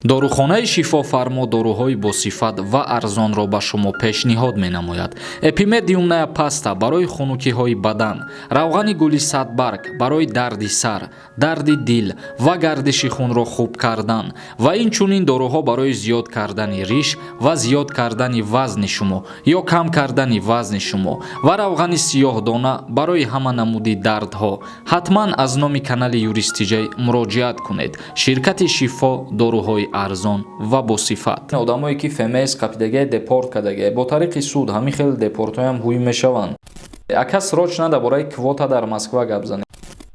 Дорухонаи Шифофармо доруҳои босифат ва арзонро ба шумо пешниҳод менамояд. Эпимедиумная паста барои хунукиҳои бадан, равғани гули садбарг барои дарди сар, дарди дил ва гардиши хунро хуб кардан ва инчунин доруҳо барои зиёд кардани риш ва зиёд кардани вазни шумо ё кам кардани вазни шумо ва равғани сиёҳдона барои ҳама намуди дардҳо. Ҳатман аз номи канали Юристиҷай муроҷиат кунед. Ширкати Шифо, доруҳои арзон ва босифат. Одамое ки ФМС қапидагия, депорт кардагия бо тариқи суд, ҳамин хел депортҳоям ҳуй мешаванд. Ака, срочно дар бораи квота дар Москва гап занед.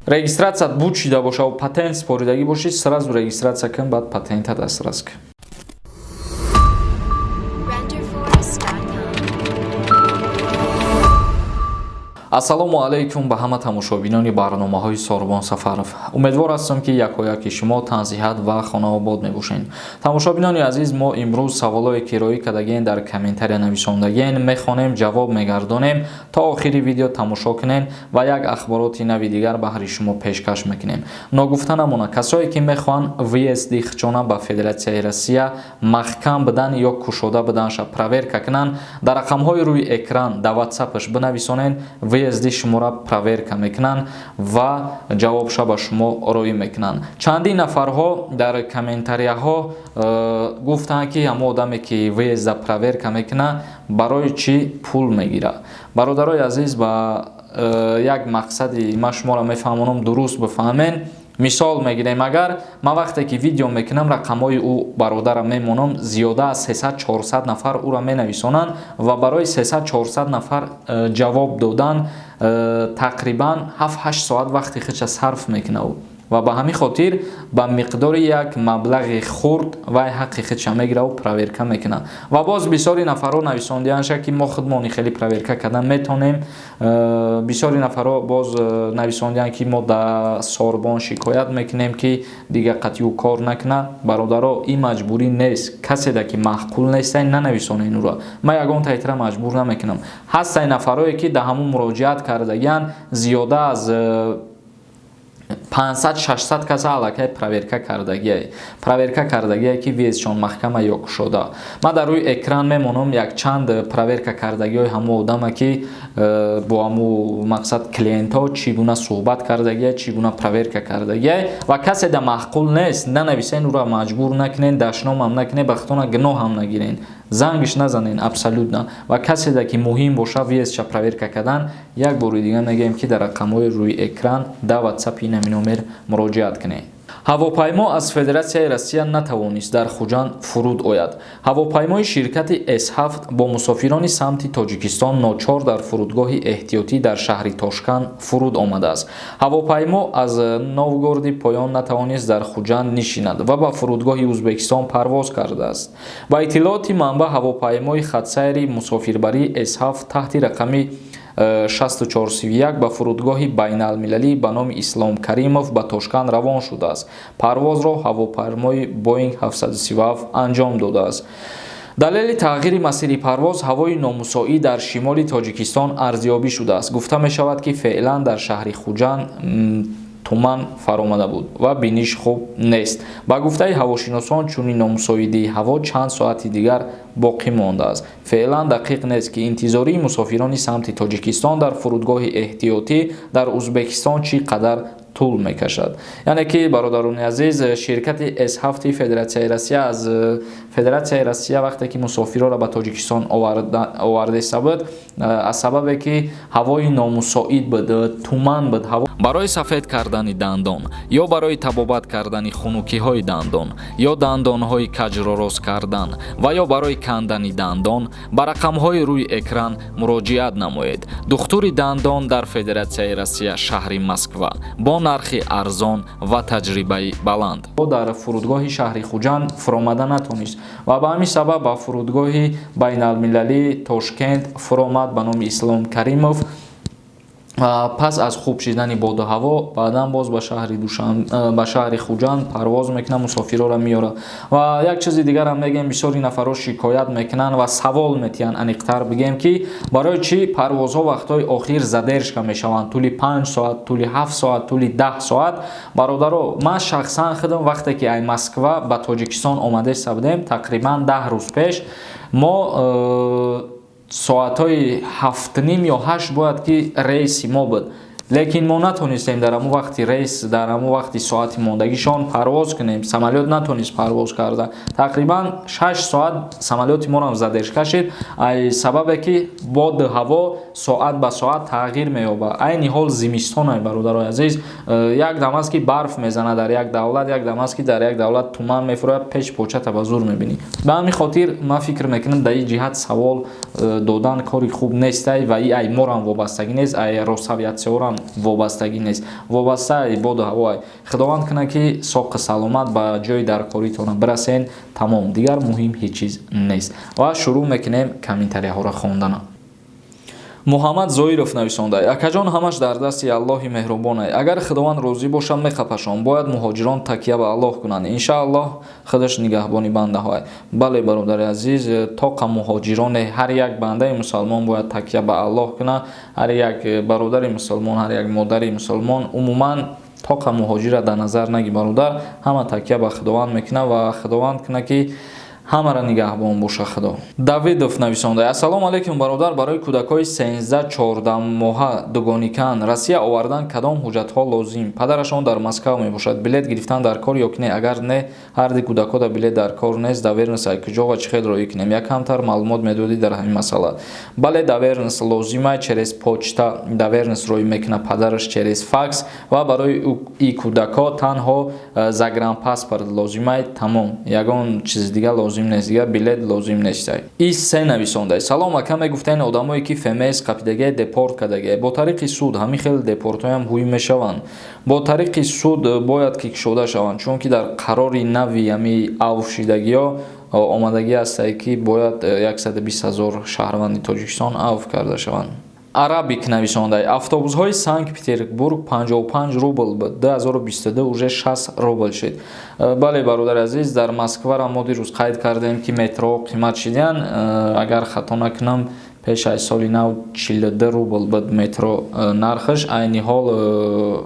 Регистратсият буд шида бошаву патент споридагӣ бошӣ, сразу регистратсия кун, баъд патента дастрас кун. Renderforest.com. Ассалому алайкум ба ҳама тамошобинони барномаҳои Сорбон Сафаров. Умедвор ҳастам, ки якояки шумо тансиҳат ва хонаобод мебошед. Тамошобинони азиз, мо имрӯз саволое ки роӣ кардагиен, дар комментария нависондагиен, мехонем, ҷавоб мегардонем. То охири видео тамошо кунед ва як ахбороти нави дигар баҳри шумо пешкаш мекунем. Ногуфта намона, касое ки мехоҳанд въезди хчона ба Федератсияи Россия маҳкам бидан ё кушода биданша проверка кунанд, дар рақамҳои рӯи экран дар ватсапаш бинависонед, въезди шуморо проверка мекунанд ва ҷавобша ба шумо роӣ мекунанд. Чандин нафарҳо дар комментарияҳо гуфтанд, ки ҳамо одаме ки въезда проверка мекунад, барои чӣ пул мегирад. Бародарои азиз, ба як мақсади ман шуморо мефаҳмонам, дуруст бифаҳмен. Мисол мегирем, агар ман вақте ки видео мекунам, рақамҳои ӯ бародарам мемонам, зиёда аз 300-400 нафар ӯро менависонанд ва барои 300-400 нафар ҷавоб додан тақрибан 7-8 соат вақти худша сарф мекунад ӯ ва ба ҳамин хотир ба миқдори як маблағи хурд вай ҳаққи худша мегираву проверка мекунад. Ва боз бисёри нафарҳо нависондианша, ки мо худмони хеле проверка кардан метонем. Бисёри нафарҳо боз нависондианд, ки мо да Сорбон шикоят мекунем, ки дигар қатъи кор накунад. Бародаро, ин маҷбурӣ нест. Каседа ки маъқул нестай, нанависонед ӯро. Ман ягон тайтра маҷбур намекунам. Ҳастай нафарое, ки да ҳамун муроҷиат кардагианд, зиёда аз 500-600 каса аллакай проверка кардагиай, проверка кардагиай, ки въездшон маҳкама ё кушода. Ман дар рӯи экран мемонам якчанд проверка кардагиҳои ҳамо одама, ки бо ҳаму мақсад клиентҳо чӣ гуна суҳбат кардагиай, чӣ гуна проверка кардагиай. Ва касе да маъқул нест, нанависен ӯро, маҷбур накунен, дашномам накунен, ба худтона гуноҳам нагирен, зангиш назанен абсолютно. Ва каседа ки муҳим боша въездша проверка кардан, як бори дига мегӯем, ки дар рақамҳои рӯи экран да ватсапи инами номер муроҷиат кунед. Ҳавопаймо аз Федератсияи Россия натавонист дар Хуҷанд фуруд ояд. Ҳавопаймои ширкати С7 бо мусофирони самти Тоҷикистон ночор дар фурудгоҳи эҳтиётӣ дар шаҳри Тошканд фуруд омадааст. Ҳавопаймо аз Новгороди Поён натавонист дар Хуҷанд нишинад ва ба фурудгоҳи Ӯзбекистон парвоз кардааст. Ба иттилооти манбаъ, ҳавопаймои хатсайри мусофирбарии С7 таҳти рақами 6431 ба фурудгоҳи байналмилалӣ ба номи Ислом Каримов ба Тошканд равон шудааст. Парвозро ҳавопаймои Боинг 737 анҷом додааст. Далели тағйири масири парвоз ҳавои номусоид дар шимоли Тоҷикистон арзёбӣ шудааст. Гуфта мешавад, ки феълан дар шаҳри Хуҷанд туман фаромада буд ва биниш хуб нест. Ба гуфтаи ҳавошиносон, чунин номусоидии ҳаво чанд соати дигар боқӣ мондааст. Феълан дақиқ нест, ки интизории мусофирони самти Тоҷикистон дар фурудгоҳи эҳтиётӣ дар Ӯзбекистон чӣ қадар тӯл мекашад. Яъне ки, бародарони азиз, ширкати С7 Федератсияи Россия аз Федератсияи Россия вақте ки мусофирҳоро ба Тоҷикистон овардеста буд, аз сабабе ки ҳавои номусоид буд, туман буд. Барои сафед кардани дандон ё барои табобат кардани хунукиҳои дандон ё дандонҳои каҷро рост кардан ва ё барои кандани дандон ба рақамҳои рӯи экран муроҷиат намоед. Духтури дандон дар Федератсияи Россия, шаҳри Москва, бо нархи арзон ва таҷрибаи баланд. Дар фурудгоҳи шаҳри Хуҷанд фуромада натонист ва ба ҳамин сабаб ба фурудгоҳи байналмилалии Тошкент фуромад ба номи Ислом Каримов. Пас аз хуб шидани боду ҳаво баъдан боз ба шаҳри Душан, ба шаҳри Хуҷанд парвоз мекунад, мусофирҳоро меорад. Ва як чизи дигарам мегӯем: бисёри нафарҳо шикоят мекунанд ва савол метиҳанд, аниқтар бигӯем, ки барои чӣ парвозҳо вақтҳои охир задержка мешаванд, тӯли 5 соат, тӯли 7 соат, тӯли 10 соат. Бародаро, ман шахсан худам вақте ки ай Москва ба Тоҷикистон омадаиста будем, тақрибан 10 рӯз пеш, мо соатҳои 7:30 ё 8 бояд ки рейси мо буд, лекин мо натонистем дар ҳамун вақти рейс, дар ҳамун вақти соати мондагишон парвоз кунем. Самолёт натонист парвоз карда, тақрибан 6 соат самолёти моро задержка шид, ай сабабе ки боду ҳаво соат ба соат тағйир меёбад. Айни ҳол зимистонай, бародарои азиз. Як дам аст, ки барф мезанад дар як давлат, як дам аст, ки дар як давлат туман мефурояд, пеш почата ба зур мебинӣ. Ба ҳамин хотир ман фикр мекунам, дар ин ҷиҳат савол додан кори хуб нестай ва и ай морам вобастагӣ нест, ай Росавиатсияорам вобастагӣ нест, вобаста ай боду ҳавоай. Худованд кунад, ки соқу саломат ба ҷои даркоритона бирасен, тамом, дигар муҳим ҳеҷ чиз нест. Ва шурӯъ мекунем комментарияҳоро хондана. Муҳаммад Зоиров нависонда: «Акаҷон, ҳамаш дар дасти Аллоҳи меҳрубонай. Агар Худованд розӣ бошад, меқапашон. Бояд муҳоҷирон такя ба Аллоҳ кунанд, иншааллоҳ худаш нигаҳбони бандаҳоай». Бале, бародари азиз, тоқа муҳоҷироне, ҳар як бандаи мусалмон бояд такя ба Аллоҳ кунад. Ҳар як бародари мусулмон, ҳар як модари мусулмон, умуман тоқа муҳоҷира дар назар наги, бародар, ҳама такя ба Худованд мекунад ва Худованд кунад, ки ҳамаро нигаҳбон боша Худо. Давидов нависонда: «Ассалому алайкум, бародар. Барои кӯдакҳои 13-14 моҳа дугоникан Россия овардан кадом ҳуҷҷатҳо лозим? Падарашон дар Москав мебошад. Билет гирифтан дар кор ё ки не? Агар не, ҳарди кӯдакҳода билет дар кор нест, доверенность ай куҷо ва чӣ хел роӣ кунем? Якамтар маълумот медодӣ дар ҳамин масъала». Бале, доверенность лозима. Через почта доверенность роӣ мекунад падараш, через факс. Ва барои и кӯдакҳо танҳо загранпаспорт лозимай, тамом, ягон чизи дигар лозим нест, дигар билет лозим нестай. И се нависондай: «Салом, ака. Мегуфтен, одамое ки ФМС қапидагия депорт кардагия бо тариқи суд, ҳамин хел депортҳоям ҳуй мешаванд?» Бо тариқи суд бояд ки кушода шаванд, чунки дар қарори нави ҳами авф шидагиҳо омадагӣ ҳастае, ки бояд 120 ҳазор шаҳрванди Тоҷикистон авф карда шаванд. Арабик нависондай: «Автобусҳои Санкт Петербург 55 рубл буд, 2022, уже 60 рубл шид». Бале, бародари азиз, дар Москвара мо дирӯз қайд кардем, ки метро қимат шидиян. Агар хато накунам, пеш аз соли нав 42 рубл буд метро нархаш, айни ҳол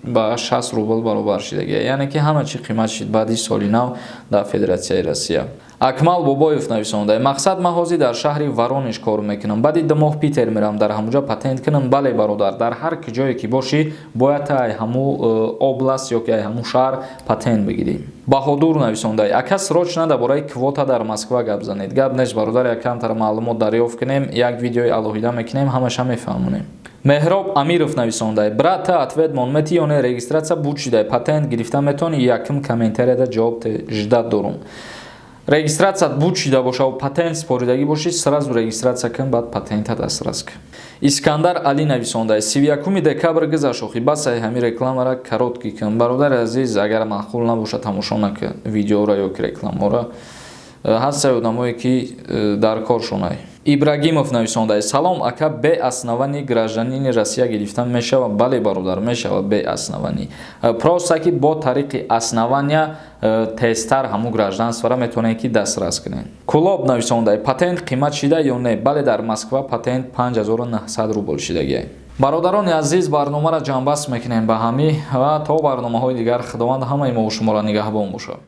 ба 60 рубл баробар шидагия, яъне ки ҳама чӣ қимат шид баъди соли нав дар Федератсияи Россия. Акмал Бобоев нависонда: «Мақсад, ман ҳозир дар шаҳри Воронеж кор мекунам, баъди 2 моҳ Питер мерам, дар ҳамуҷа патент кунам?» Бале, бародар, дар ҳар ҷое ки бошӣ, бояд ай ҳаму область ё ки ай ҳаму шаҳр патент бигирӣ. Баҳодур нависонда: «Ака, срочно дар бораи квота дар Москва гап занед». Гап нест, бародар, якамтар маълумот дарёфт кунем, як видеои алоҳида мекунем, ҳамаша мефаҳмонем. Меҳроб Амиров нависонда: «Брат, ответ мон мети ё не? Регистрация буд шидай, патент гирифта метавонӣ?» Якум комментарияда ҷавоб ждать дорум. Регистрация буд шида боша ва патент споридагӣ бошӣ, сразу регистрация кун, баъд патента дастрас кун. Искандар Али нависонда: «31 декабр гузашт, охи басай, ҳами рекламара короткий кун». Бародари азиз, агар маъқул набоша, тамошо накун видеоро ё ки рекламаро. Ҳастае одамое, ки дар коршонай. Ибрагимов нависонда: «Салом, ака. Без оснований гражданини Россия гирифта мешавад?» Бале, бародар, мешавад без оснований. Просто ки бо тариқи основания тезтар ҳамун гражданствора метавонед, ки дастрас кунед. Кулоб нависонда: «Патент қимат шида ё не?» Бале, дар Москва патент 5900 рубл шидагиа. Бародарони азиз, барномаро ҷамъбаст мекунем ба ҳамӣ ва то барномаҳои дигар Худованд ҳамаи мо шуморо нигаҳбон бошад.